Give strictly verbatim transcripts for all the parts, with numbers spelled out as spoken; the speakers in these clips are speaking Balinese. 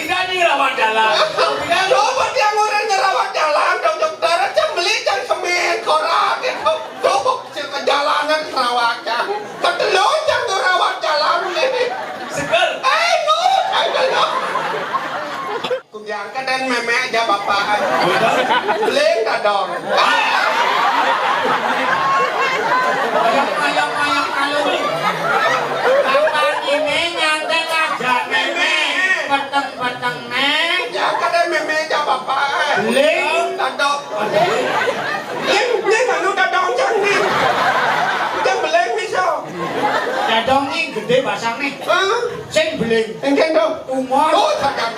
Kan iki rawat dalan. Lho, apa tiang ora nyerawat jalan, dong, Dokter? Aja beli jang semen, korak, itu. Tuh, sing kejalanan nyerawat jang. Ketelu jang nyerawat jalan nih. Seger. Eh, no, ayo, no. Kudiang kadang memek aja bapak. Betul. Beli kadang. Ayo, ayo, ayo, ayo. Bapak ini nyantai aja, memek. Peteng-peteng, nek. Ya, kadang memek aja bapak. Beli. Kadang. Ning, ning anu dadong jang ning. Jang beling iso. Dadong iki gedhe basang nih. Hah? Sing beling. Engken to. Umur. Oh, sadar.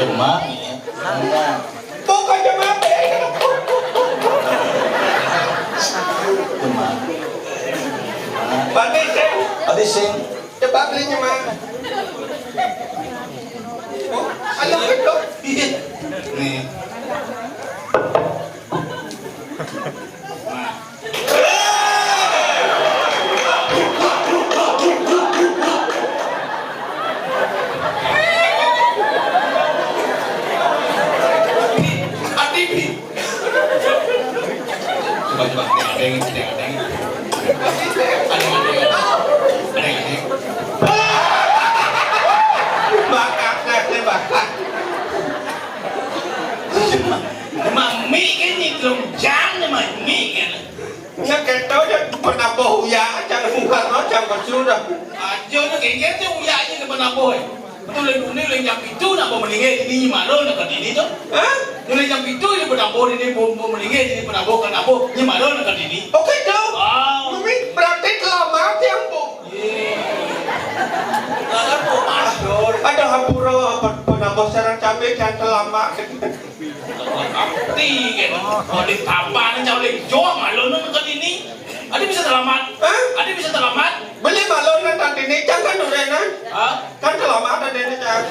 Cuma, ya. Pokoknya mati. Cuma. Pati sing. Pati sing. Coba beli cuma. Oh, ayo, ayo. Nih. Coba, coba. Ada yang, ada yang, ada yang. Ada yang, ada yang. Ada yang, ada yang. Bakat, bakat. Mami kan nyiklung jang, mami kan. Nya kéto ja penabuh uyak, cang Bung Karno, cang Basuh dah. Aja nya kéngkén tu uyak nya penabuh, eh. Betul, lain dunia, lain jam pitu nak ba melingé dini, nyi Malun nak ka dini tu. Hah? Lain jam pitu nya penabuh dini, ba, ba melingé dini, penabuh ka nabuh, nyi Malun nak ka dini. Oké tu. Wow. Mami, berarti terlambat ya, Bu. Yé. Lah, kan, Bu, matur. Ada hampura, pe-, penabuh sareng camé cang terlambat. Ngerti kan? Oh, di tapan cau lek jauh Malun ka dini. Ada bisa terlambat? Hah? Ada bisa terlambat? Beli Malun nang tadi ni, cang kan durenan. Hah? Kan terlambat tadi ni, cang.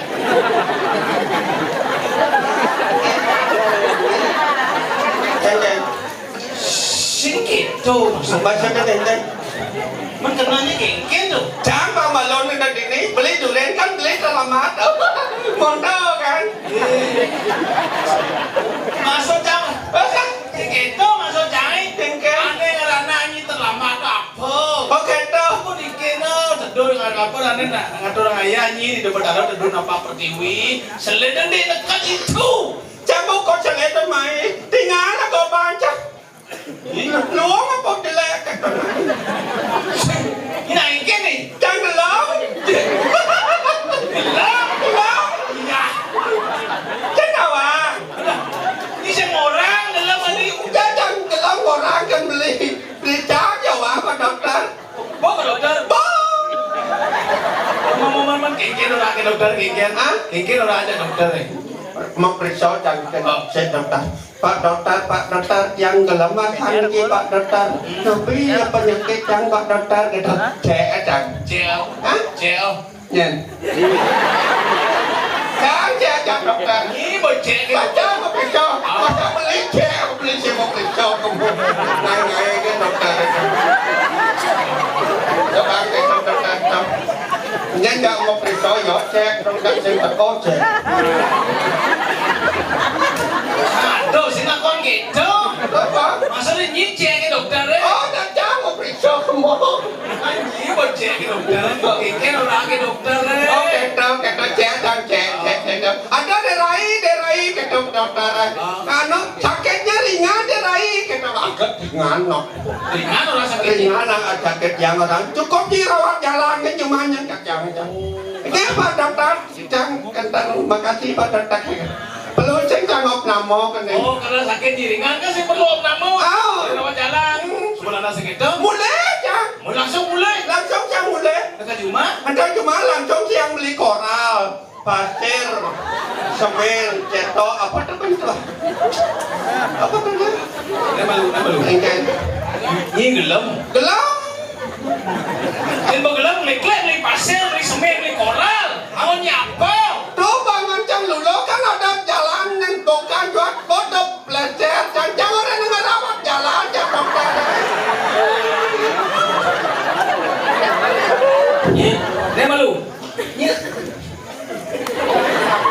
Cang, cang. Sing kéto maksud. Bahasa kan enteng. Men kenanya kéngkén tu. Cang, Bang Malun nang tadi ni, beli duren kan, beli terlambat. Mondo kan. Maksud cang, sing kéto maksud cang, eh. Kéngkén. Ané ngaranné nyi terlambat apa? Oh, kéto. Aku dikena teduh dengan apa, ané nak ngatur ayah nyi di depan dalam teduh nampak pertiwi. Selé dendé nekat itu. Cang buka selé tu mai. Tinggal aku baca. Luang apa jelek? Nah, ini nih. Cang gelem. Gelem? Gelem? Iya. Cang apa? Ini sing orang gelem tadi. Udah, cang gelem orang kan beli. Beli cang ya, wah, Pak Dokter. Bawa ke dokter. Bawa. Ngomong-ngomong, kéngkén ora ke dokter, kéngkén. Hah? Kéngkén ora ajak dokter, eh. Mau periksa, cang, ke dok-, si dokter. Pak Dokter, Pak Dokter, yang gelem kan ki, Pak Dokter. Tapi ya penyakit yang Pak Dokter gitu. Cek, cang. Cek. Hah? Cek. Nyen. Cang, cek, cang, Dokter. Ini bocek. Baca, mau periksa. Baca, beli, cek, beli, si mau periksa. Naik, naik, ke dokter. Coba, ke dokter, cang. Nyen ndak mau periksa, ya, cek, terus tak sing teko, cek. Aduh, sing takon gitu. Apa? Maksudnya nyicek ke dokter, eh? Oh, ndak, cang, mau periksa semua. Anjir, mau cek ke dokter, kok kéngkén orang ke dokter, eh? Oh, gitu, gitu, cek, cang, cek, cek, cek. Ada deh, Rai, deh, Rai, gitu, dokter, eh. Ah. Anu, sakitnya ringan deh, Rai, gitu. Agak ringan, no. Ringan orang sakit. Ringan, ah, sakit yang orang. Cukup dirawat jalan, kan cuma yang kacang, cang. Ini Pak Dokter, cang, kentar, makasih Pak Dokter. Perlu sing cang opname kene. Oh, karena sakit ringan kan sing perlu opname. Ah. Rawat jalan. Hmm. Sebelum ada sakit tu. Mulih, cang. Mau langsung mulih. Langsung cang mulih. Dekat rumah. Dekat rumah langsung siang beli koral. Pasir, semén, cetok, apa tu kan tu? Apa tu kan? Nama lu, nama lu? Engken. Ini gelem. Gelem. Ini mau gelem, beli klé, beli pasir, beli semén, beli koral. Mau nyapa? Tu bangun cang dulu kan ada jalan yang bukan buat bodoh. Belajar, jangan orang ngerawat jalan, jangan dokter. Iya, dia malu. Iya.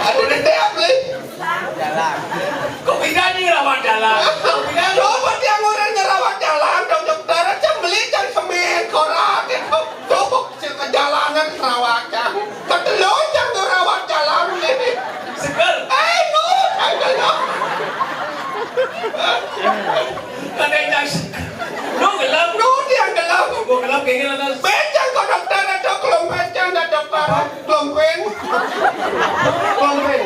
Ada nanti apa? Kok pindah nih rawat jalan? Kok pindah? Coba tiang orang ngerawat jalan, dong dokter, cang beli, cang semén, korak, gitu. Tuh, si perjalanan rawat, cang. Ketelunjang tuh rawat jalan nih. Seger. Eh, nu, cang gelem. Kadang cang se-, nu gelem. Nu tiang gelem. Gua gelem kayak gini, Nas. Bencang kok dokter, ada kelom bencang, ada Klompén. Klompén.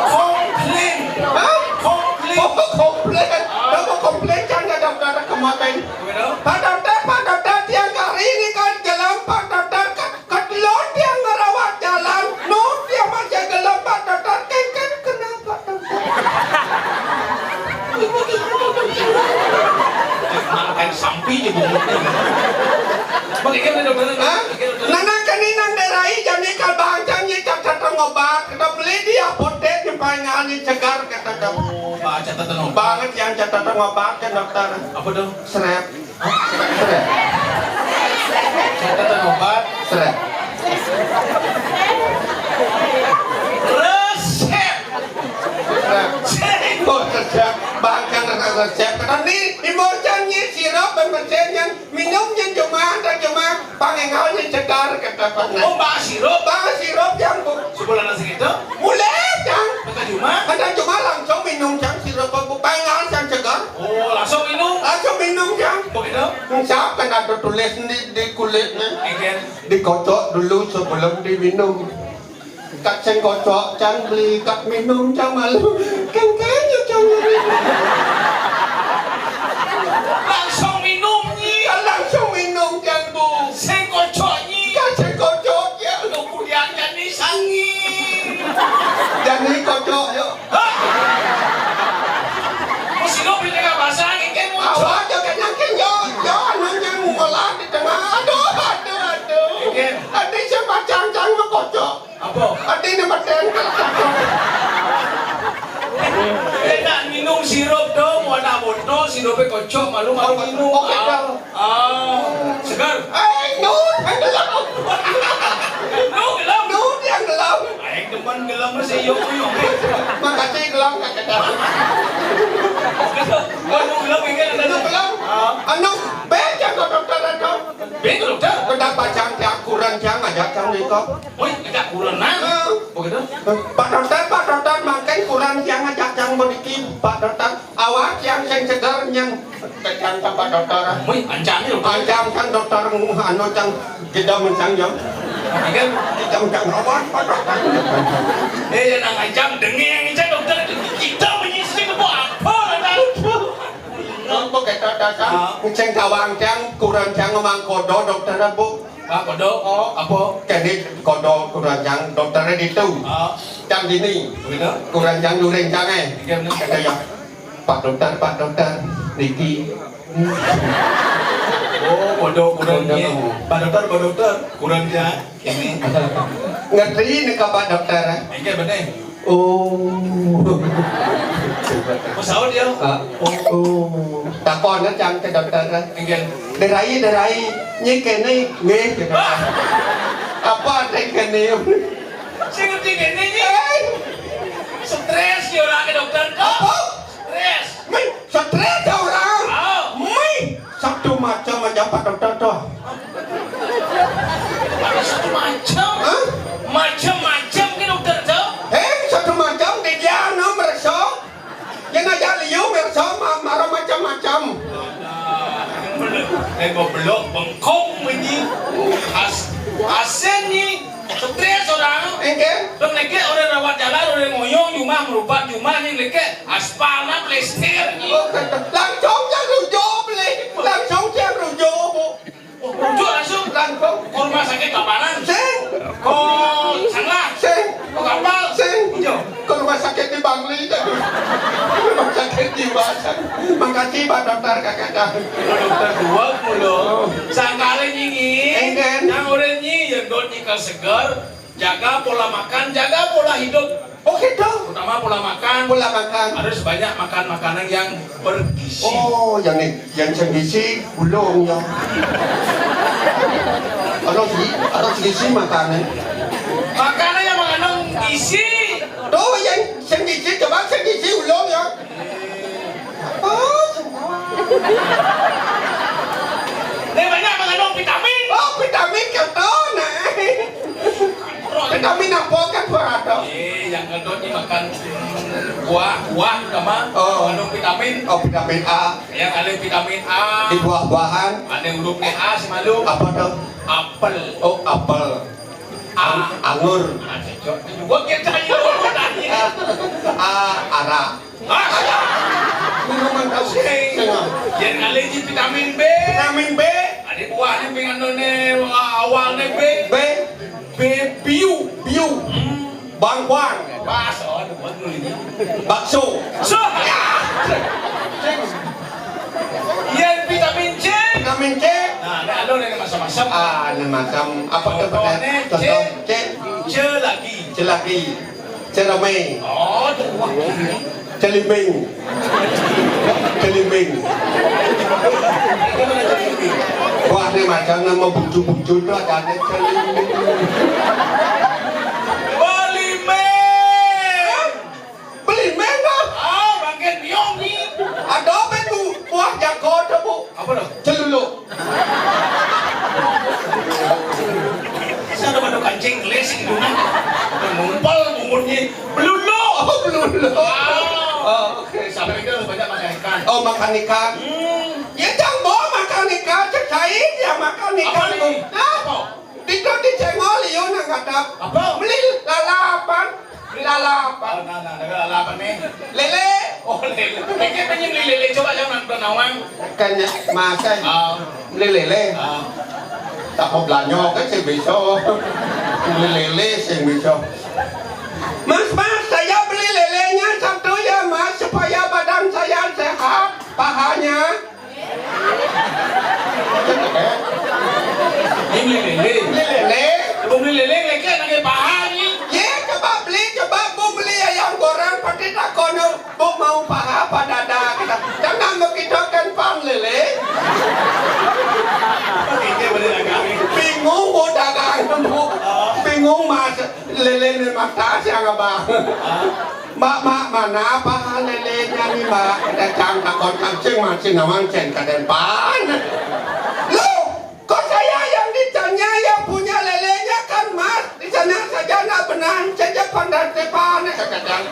Komplain. Hah? Komplain. Oh, komplain. Lah, kok komplain kan ada kata kemakan. Begitu? Pak Dokter, Pak Dokter, tiang kari ini kan gelem, Pak Dokter, ka-, ketelun tiang ngerawat jalan. Nu, tiang masih gelem, Pak Dokter, kan, kan, kenapa? Makan sampi je bunyi. Bang, ikan ada dokter? Hah? Ikan ada dokter? Nana kani nang darai jani kal bangcang ni catat obat. Kita beli di apotek ni paingan ni segar kata kau. Oh, baca tentang obat. Banget yang catat obat kan dokter. Apa tu? Srep. Hah? Srep. Catat obat. Srep. Resep. Resep. Oh, resep. Bahkan resep. Tadi ibu janji sirup pembersihnya minum yang cuma, ada cuma pangengal yang segar kata pangan. Oh, bah sirup. Bah sirup yang bu. Sebulan nasi gitu? Mulai yang. Kata cuma. Kata cuma langsung minum yang sirup bu pangan yang segar. Oh, langsung minum. Langsung minum yang. Begitu? Siapa kan ada tulis di, di kulitnya. Enggak. Dikocok dulu sebelum diminum. Kat sing kocok, cang beli, kat minum, cang malu. Kan kayaknya cang malu. Langsung minum, Nyi. Kan langsung minum, cang bu. Sing kocok, Nyi. Kan sing kocok, ya. Lu kudian jadi sangi. Jadi kocok, yuk. Hah? Mesti lu beli tengah basah, ini kan muncul. Awak jangan yakin, yo, yo, anu yang ngolah di tengah. Aduh, aduh, aduh. Oke. Nanti siapa cang-cang mau kocok? Apa? Ati ni meten. Enak minum sirup tu, mau ada botol, sirupnya kocok, malu mau minum. Oke, ah, dah. Ah, segar. Eh, nu, yang gelap. Nu gelap. Nu yang gelap. Aing demen gelap masih yuk yuk. Makasih gelap, kakak. Waduh, gelap ini ada. Nu gelap. Ah. Anu, beca kau dokter atau? Beca dokter. Kenapa cang tiang kurang cang aja cang ni kau? Wih, kita kurang nah. Begitu? Pak Dokter, Pak Dokter, makin kurang tiang ajak tiang beriki, Pak Dokter. Awak tiang sing segar nyang tekan Pak Dokter. Wih, ancam ni, Dokter. Ancam kan Dokter, anu cang kita mencang jam. Kan? Kita mencang rawat, Pak Dokter. Eh, yang ancam dengar yang ancam Dokter, kita menyisir ke apa? Apa kata dasar? Ah. Sing gawang tiang, kurang tiang mangkodo Dokter, Bu. Pak Kodo, oh, apa? Kene Kodo kurang yang dokternya ditu. Ah. Yang dini. Begitu? Kurang yang during yang eh. Iya, benar. Kata ya, Pak Dokter, Pak Dokter, niki. Oh, Kodo kurang Kodo. Pak Dokter, Pak Dokter, kurang ya. Ini. Ngerti ni ke Pak Dokter? Eh? Iya, benar. Oh. Pesawat ya? Ah. Oh. Takon cang ke dokter. Enggak. Derai, derai. Nyi kene, nggih, gitu. Ah. Apa arti kene? Saya ngerti kene, Nyi. Eh. Stres ya orang ke dokter. Apa? Stres. Min, stres ya orang. Ah. Min, satu macam aja Pak Dokter tuh. Ada satu macam. Hah? Macam-macam ke dokter tu? Eh, satu macam di dia anu merasa. Yang aja liu merasa ma-, marah macam-macam. Eh, goblok, bengkong ini. As-, asen ni. Stres orang. Enggak. Dong lagi orang rawat jalan, orang ngoyong, rumah merupakan rumah ni lagi aspal nak plester ni. Oh, kata, langsung yang rujuk beli. Langsung yang rujuk, Bu. Oh, rujuk langsung? Langsung. Ke rumah sakit Tabanan? Sing. Ke Sanglah? Sing. Ke Kapal? Sing. Iya. Ke rumah sakit di Bangli tadi. Rumah sakit jiwa, sing. Makasih, Pak Dokter, kakak dah. Dokter dua puluh. Sangkala nyingi. Enggak. Yang orang nyi, yang dot nyikal segar. Jaga pola makan, jaga pola hidup. Oh, gitu. Terutama pola makan. Pola makan. Harus banyak makan makanan yang bergizi. Oh, yang ni, yang bergizi, ulung ya. Harus gi-, harus gizi makanan. Makanan yang mengandung gizi. Tuh, yang bergizi, coba bergizi ulung ya. Oh, semua. Dia banyak mengandung vitamin. Oh, vitamin kata, nah. Vitamin apa kan berada? Eh, yang gendut ni makan buah, buah utama. Oh. Mengandung vitamin. Oh, vitamin A. Yang ada vitamin A. Di buah-buahan. Ada hurufnya A semalu. Apa tuh? Apel. Oh, apel. A. Ang-, anggur. Ah, cocok. Ini juga kita ini tanya. A, arak. Ah, minuman kau sih. Yang ada di vitamin B. Vitamin B. Ada buahnya pengen nih, awalnya B. B. Be-, biu. Biu. Hmm. Bangkuang. Pas, oh, ada buat dulu ini. Bakso. So. Ya. Yang vitamin C. Vitamin C. Nah, ada, ada yang macam-macam. Ah, ada macam apa tuh? Contohnya C. Contoh C. C lagi. C lagi. Cerame. Oh, tuh, wah, gini. Celimbing. Celimbing. Wah, ini macam nama bucu-bucu tuh ada, ada celimbing. Belimbing. Belimbing, Bang. Ah, bangkit biong nih. Ada apa itu? Buah jago tuh, Bu. Apa tuh? Celuluk. Saya ada pada kancing gelis gitu, nah. Ngumpul bungunnya. Belulu. Oh, belulu. Wow. Oh, oke. Sampai itu banyak makan ikan. Oh, makan ikan. Hmm. Ya, jang bo makan ikan, cek cai ya makan ikan. Apa nih? Hah? Apa? Itu di Cengol, iya, nang kata. Apa? Beli lalapan. Beli lalapan. Oh, nah, nah, ada lalapan nih. Lele. Oh, lele. Pikir pengen beli lele, coba jangan nonton nawang. Kan ya, masa. Ah. Beli lele. Ah. Tak mau belanja kan sih bisa. Beli lele sih bisa. Mas, Mas, saya beli lelenya satu ya, Mas, supaya badan saya sehat, pahanya. Ini beli lele. Beli lele. Mau beli lele, lele lagi pahanya. Ye, coba beli, coba Bu beli ayam goreng, pasti tak kono. Bu mau paha apa dada kita. Jangan begitu kan pang lele. Ini beli dagang. Bingung Bu dagang, Bu. Oh. Bingung, Mas. Lele ni mata siang, Abang. Ah. Mbak, Mbak, mana apa lelenya nih, Mbak? Kita cang takon kancing masih nawang cen kaden pan. Loh, kok saya yang ditanya, yang punya lelenya kan Mas? Di sana saja nggak benar, saja pandang depan, kadang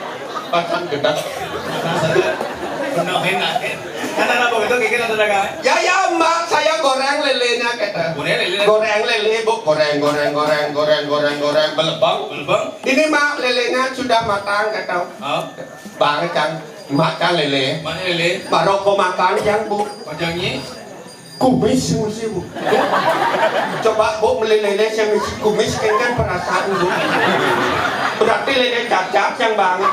pasang gedang. Benar, enak, ya. Kan ada apa gitu, kayak gitu, ada kan? Ya, ya, Mbak, saya goreng lelenya, kata. Goreng lele. Goreng lele, Bu. Goreng, goreng, goreng, goreng, goreng, goreng, belebang. Belebang. Ini, Mak, lelenya sudah matang, kata. Hah? Bang, Cang, makan lele. Mana lele? Baru kau makan, Cang, Bu. Pajangnya? Kumis sing mesti, Bu. Coba, Bu, beli lele sing mesti kumis, kan, kan perasaan, Bu. Berarti lele cacat yang banget.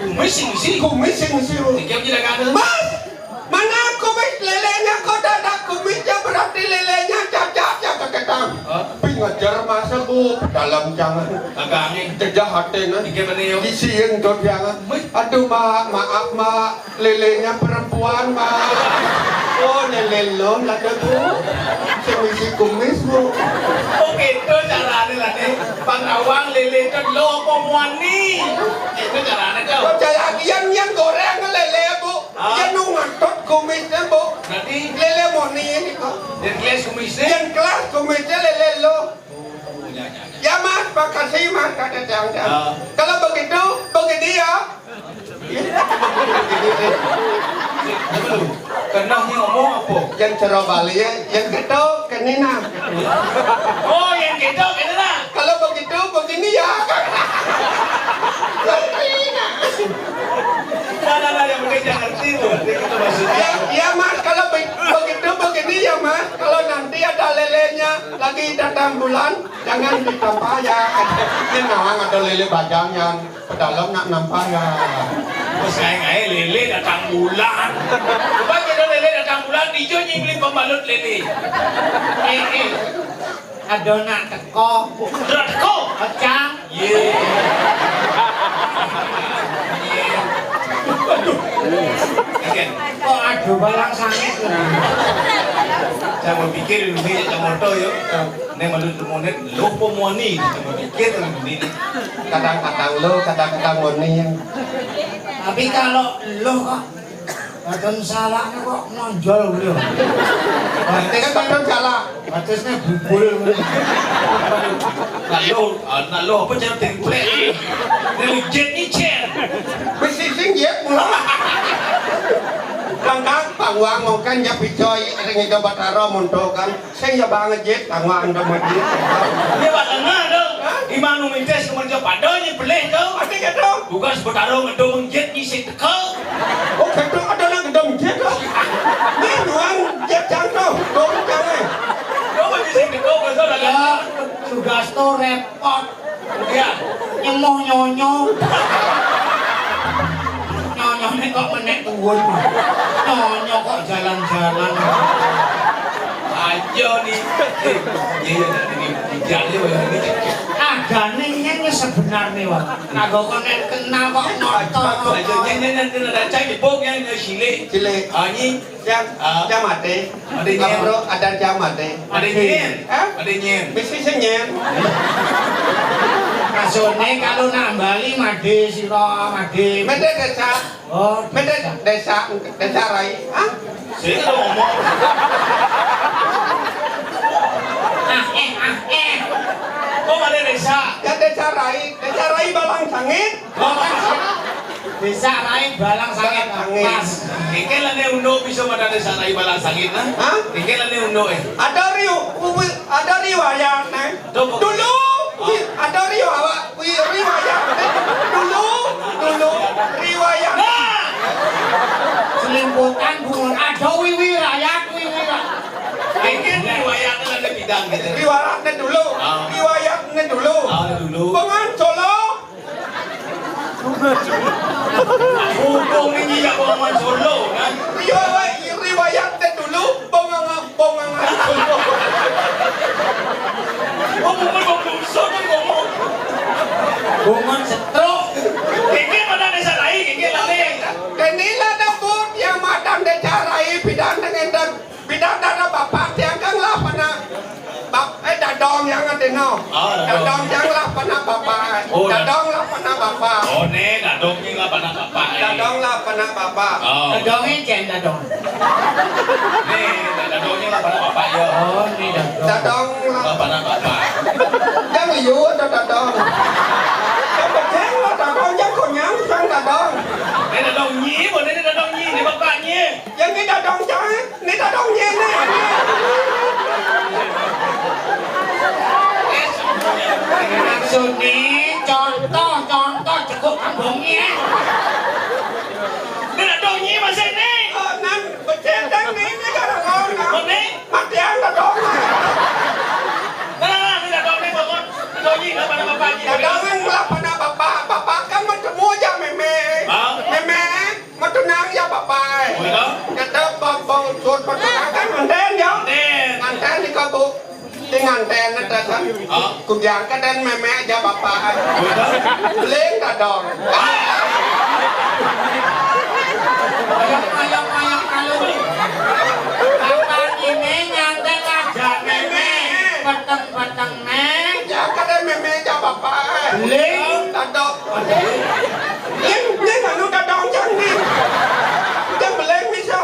Kumis sing mesti? Kumis sing mesti, Bu. Tiga menjadi kan? Mas! Mana kumis lelenya? Kok tak ada kumisnya? Berarti lelenya cacat ya, Kak Ketang. Hah? Pi ngejar masa, Bu, dalam jangan. Agangnya. Jejah hati, nah. Tiga menit, yuk. Isiin tuh jangan. Wih. Aduh, Mak, maaf, Mak. Lelenya perempuan, Mak. Oh, lele lo, lah, Bu. Sing isi kumis, Bu. Oh, gitu caranya lah, nih. Pang awang lele itu lo apa muani? Itu caranya, tuh. Oh, cara yang, yang goreng lele, Bu. Ah. Yang nu ngatut kumisnya, Bu. Nanti? Lele moni ini kok. Yang kelas kumisnya? Yang kelas kumisnya lele lo. Oh, ya, ya, ya. Ya, Mas, makasih, Mas, kata Cang, Cang. Ah. Kalau begitu, begini ya. Apa lu? Kenahnya ngomong apa? Yang cara Bali ya, yang gitu, kenina. Oh, yang gitu, kenina. Kalau begitu, begini ya. Kenina. Nah, nah, nah, yang penting jangan ngerti, Bu. Ngerti gitu maksudnya. Ya, ya, Mas, kalau be-, begitu, begini ya, Mas. Kalau nanti ada lelenya lagi datang bulan, jangan ditambah ya. Ini nawang ada lele bajang yang pedalam nak nampak ya. Terus kayak, kayak lele datang bulan. Coba kira lele datang bulan, hijau nyingli pembalut lele. Eh, eh. Ada nak teko. Ada nak teko? Kacang. Ye. Ye. Aduh. Oke. Kok ada balang sangit? Saya mau pikir dulu, saya mau tahu ya. Nek malu temunet, lo pemuani, saya mau pikir dulu ini. Kadang-kadang lo, kadang-kadang moni. Tapi kalau lo kok, kadang salahnya kok nonjol gitu. Berarti kan kadang salah. Batasnya bubul. Lalu, ah, lalu apa jangan template? Dari jet ni jet. Besi sing jet mula. Tangkang pangwang mongkon ya picoy ring Ida Batara monto kan. Sing ya bang jit pangwang do mati. Ini wak lengah tu. Hah? Imang nu mintis kemerja pada ni pelih tu. Ati keto. Tugas Batara ngedo menjit ni sing teka. Oh, keto ada nak ngedo menjit tu. Ni nuan jit cang tu. Dong cang eh. Kau mesti sing teka pasal Ya, tugas tu repot. Ya. Nyemoh nyonyo. Nyonyone kok menek tuwun. Nyonyo kok jalan-jalan. Aja nih. Eh, iya, iya, ini, ini, ini, ini. Agane yen wis sebenarne wae. Kanggo kon nek kenal kok ngotot. Aja, yen, yen, yen, yen, ada cai di bok yang, yang silik. Silik. Ah, ini. Cang, Ah. Cang mati. Mati nyen. Apa, bro? Ada cang mati. Mati nyen. Hah? Mati nyen. Mesti senyen. Maksudnya kalau nak Bali mati sira mati. Mati desa. Oh, Mati desa. Desa, desa Rai. Hah? Sing lo ngomong. Ah, eh, ah, eh. Kok ada desa? Ya desa Rai, desa Rai Balang Sangit. Desa Rai Balang Sangit. Sangit. Pas. Engke lane unduk bisa madan desa Rai Balang Sangit, nah. Hah? Engke lane unduk, eh. Ada riu, uwi-, ada riwayat, nah. Tuh, kok Dulu, wi-, ada riwayat, wi-, riwayat. Dulu, dulu, riwayat. Nah! Selimputan bungun ada wiwi rayat, wiwi rayat. Engke riwayat lane bidang gitu. Riwayatnya dulu, Ah. riwayatnya dulu. Ah, dulu. Bengan Solo, Hukum ini ya Bongan Solo, kan? Riwayat, riwayat dulu, bongan, bongan Solo. Oh, bukan Bongan Solo, kan ngomong. Bongan setruk. Kiki mana desa lain, kiki lain. Kenilah dapur yang matang desa rai, bidang dengan Bidang dada bapak tiang kan lah pana bap-, eh, dadong yang ngatino. Ah, dadong. Dadong tiang lah pana bapak. Oh, dad- Dadong lah pana bapak. Oh, ne, dadong ni lah pana bapak, eh. Dadong lah pana bapak. Oh. Dadong ni jen dadong. Ne, dadong ni lah pana bapak, ya. Oh, ni dadong. Dadong lah. Lah pana bapak. Yang liu ada dadong. Yang penting lah dadong, yang konyang sang dadong. Ne, dadong ni, boleh ne dadong ni, ne bapak ni. Yang ni dadong cang, ni dadong ni, ni. Maksudnya, contoh, contoh, cukup kampungnya. Ni dadong ni masih ni. Oh, nan, becendang ni, ni kadang-kadang. Oh, ni? Matian dadong. Nah, nah, nah, ni dadong ni, bangun. Dadong ni, lah pana bapak ni. Dadong ni, lah pana bapak. Bapak kan bertemu aja meme. Ah. Meme. Matunang ya bapak ai. Betul. Kata bang, bang unsur matunang kan nganten ya. Nganten. Nganten di kabu. Di nganten ada kan. Ah. Kubiang ka dan meme aja bapak ai. Betul. Beling dadong. Ayo, ayo, ayo, ayo. Bapak ini nganten aja meme. Peteng-peteng ne. Ya ka dan meme aja bapak ai. Beling. Dadong. Ning, ning anu dadong cang ning. Cang beling bisa.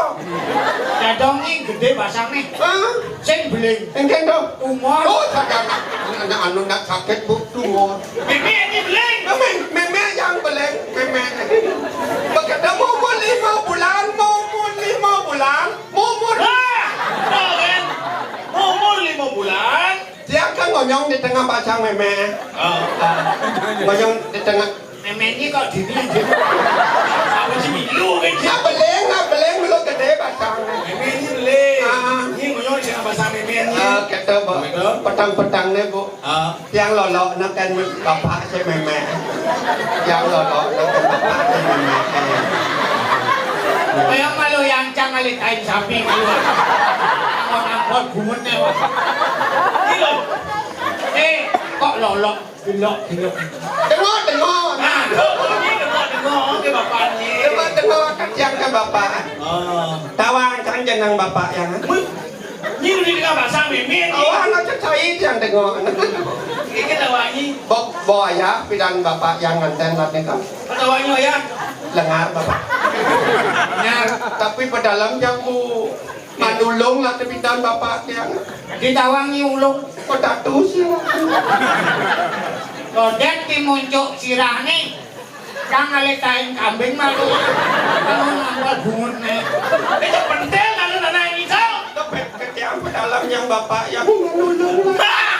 Dadong ning gedhe basang nih. Hah? Sing beling. Engken to. Umur. Oh, sadar. Anak anu nak sakit, Bu, tumor. Meme ini beling. Meme, meme yang beling, meme. Begitu mau umur lima bulan, mau umur lima bulan, mau umur Wah, tuh kan. Mau umur lima bulan. Dia kan ngonyong di tengah basang meme. Oh. Ah, ngonyong di tengah Memenya kok dini aja. Apa sih milu kan? Nak beling, nak beling, belum gede pasang. Memenya beling. Ah. Ini ngunyur jangan pasang memenya. Ah, kata, Bu. Betul. Petang-petang nih, Bu. Ah. Tiang lolok nak kan bapak si meme. Tiang lolok nak kan bapak si meme. Kayak malu yang cang kali kain sapi malu. Angkot-angkot gumet nih, Pak. Ini loh. Eh, kok lolok? Delok, delok. Tengok, tengok. Nah, tengok, tengok, tengok, ke bapak ni. Tengok, tengok, kasihan ke bapak. Oh. Tawang kan jenang bapak yang. Wih, ni udah dengar bahasa meme ni. Tawang nak cecai yang tengok. Ini tawang ni. Bok, bo ayah, pidan bapak yang nganten lah ni kan. Tawang ni, ya. Lengar, bapak. Lengar. Tapi pedalam jambu. Mandulung lah tepitan bapak tiang. Ditawangi ulung. Pedatus ya. Rodet timuncuk sirah nih. Cang alih kain kambing mah tuh. Kamu ngambal bungut nih. Itu pentil, anu, tanah ini, Cang. Itu pe-, ketiang pedalem nyang bapak nyang nulung. Bah!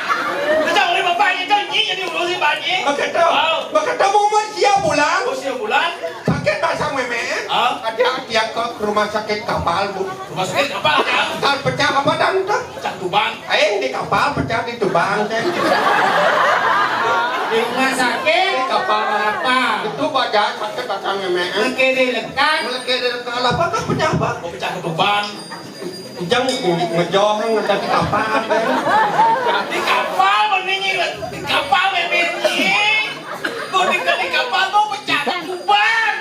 Itu oleh bapak ini, Cang, nyi jadi urusin banyi. Begitu. Oh. Begitu umur sia bulan. Usia bulan. Sakit basang mémé. Ah. Ada dia ke rumah sakit kapal, Bu. Rumah sakit kapal, Cang. Kapal pecah apa dan tuh? Pecah tubang. Aing di kapal pecah di tubang, Ceng. Di rumah sakit? Di kapal. Apa? Itu baja sakit batang mémé. Mengke di lekan. Mengke di lekan. Apa kan pecah apa? Oh, pecah ke tubang. Ujang ngejohang ada di kapal, Ceng. Di kapal mending di kapal mémé. Kok di, di kapal mau pecah ke tubang?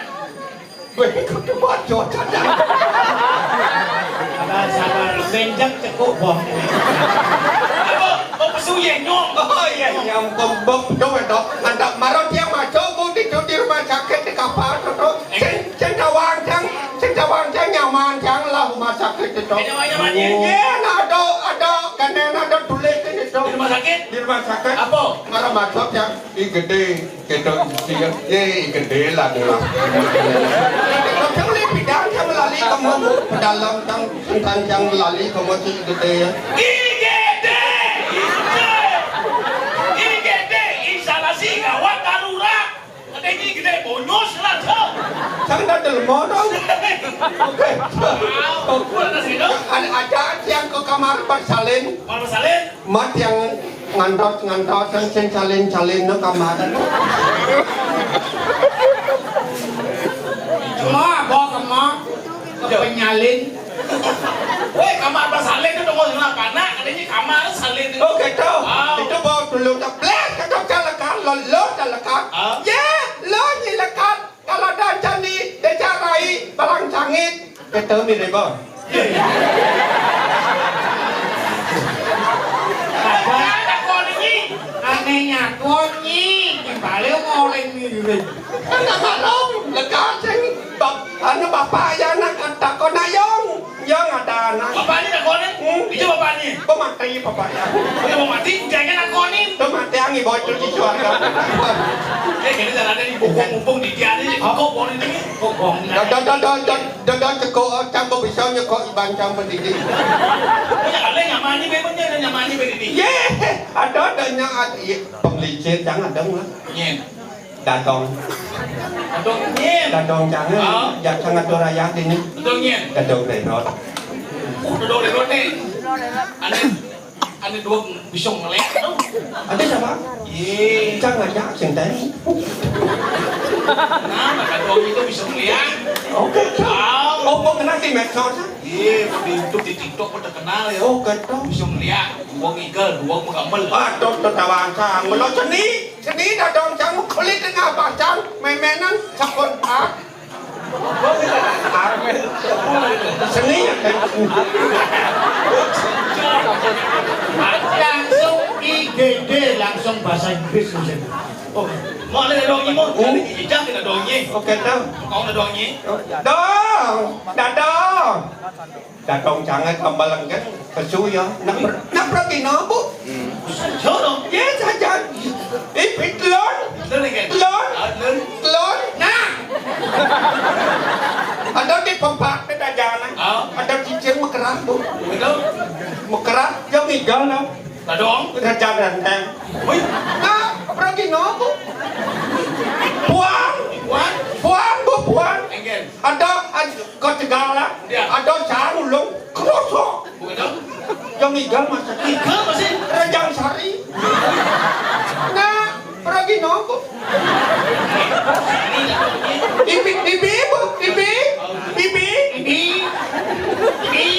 Weh, kudu bacot aja. Sabar, sabar. Benjak cekuk boh. Apa? Oh, pesu ye nyong. Oh, iya, iya, kok bok dong itu. Antap marot yang masuk, Bu, di, di rumah sakit, di kapal, tuh, tuh. Sing, sing tawang, Cang. Sing tawang, Cang, nyaman, Cang, lah rumah sakit itu. Ada nyaman, ya? Iya, nah, ada, ada, kan ada tulis ini, tuh. Di rumah sakit? Di rumah sakit. Apa? Marah masuk, Cang. Ih, gedé, kéto isi. Yé, gedé lah, dulu. Tapi oleh bidang yang melalui kamu pedalem tang, tentang yang melalui kamu si gedé ya. I G D, I G D, instalasi gawat darurat. Ada ini gedé bonyos lah, so. Sang dah delmo dong. Oke. Wow, gua atas itu. Ada aja yang ke kamar bersalin. Kamar bersalin. Mat yang ngantot-ngantot, yang sing salin-salin no kamar. Cuma bawa ke mak, ke penyalin. Woi, kamar bersalin itu tunggu sebelah kanan, katanya kamar salin itu. Oh, gitu. Ah. Itu bawa dulu, tak bleh, kata saya lekat, lo, lo tak lekat. Ah. Ya, lo ni lekat. Kalau ada jani, deja rai, balang sangit. Kéto mirip, Bos. Ané nyatuan, Nyi. Timbale ngoleh mirip. Kan tak maklum, lekas sing bap-, anu, bapak ya anak takon ayong. Yang ada anak. Bapaknya tak konek? Hmm? Itu bapaknya? Pemati bapaknya. Udah mau mati, jangan tak konek. Itu mati yang ibu itu di suarga. Eh, jadi tak ada di buku mumpung di dia nih. Apa konek ini? Kok bohong? Dah, dah, dah, dah, dah, dah, dah, cekok, cang kok bisa nyekok iban cang pendidi. Punya kali nyamani, memangnya ada nyamani pendidi. Ye, ada, ada nyang ada, ye, pemlicin cang ada mah. Nyen. Dadong. Dadong nyen. Dadong jangan. Oh. Ya, sangat doraya ini. Dadong nyen. Dadong rerot. Oh, dadong rerot nih. Ane, ane dua bisa ngeliat tuh. Ada siapa? Ye. Cang aja, sing tadi. Nah, dadong itu bisa ngeliat. Oke, Cang. Wow. Oh, kok kena di medsos, Cang? Ye, di YouTube, di TikTok udah kenal ya. Oh, gitu. Bisa ngeliat. Dua ngigel, dua menggamel. Aduh, tertawa, Cang. Melo seni. Seni dadong cang kulit tengah bacang, méménan sabon ah. Seni ya, kan? Langsung I G D, langsung bahasa Inggris, Mas. Oh, mau ada dong, Imon? Hmm? Ada ijah kita dongnya. Oke, dong. Kau ada dongnya? Dong, dadong. Dadong cangé kambalengken, pesu ya. Nak per-, nak pergi nopo? Sono. Ya, jajan. Ipit lon. Lon again. Lon. Ah, lon. Lon. Nah. Ada di pempak, di jajanan. Ah. Ada cicing mekerah, Bu. Betul. Mekerah, ya ngigel, no. Dadong. Raja Renteng. Wih. Nah, pergi nopo? Puang. Puang. Puang, Bu, puang. Again. Ada, ad-, kau tegal lah. Ya. Ada sarung long, kerosok. Bukan dong? Yang igal masa. Igal masih. Rejang Sari. Nah, pergi nopo? Ibi, ibi, Bu, ibi, ibi. Ibi. Ibi.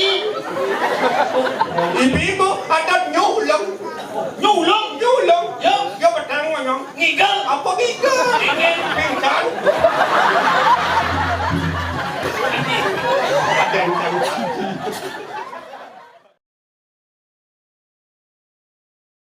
Ibi, Bu, ada nyulung. Nyulung? Nyulung. Ya. Ya, petang, ngomong. Ngigel. Apa ngigel? Ngigel. Pingsan.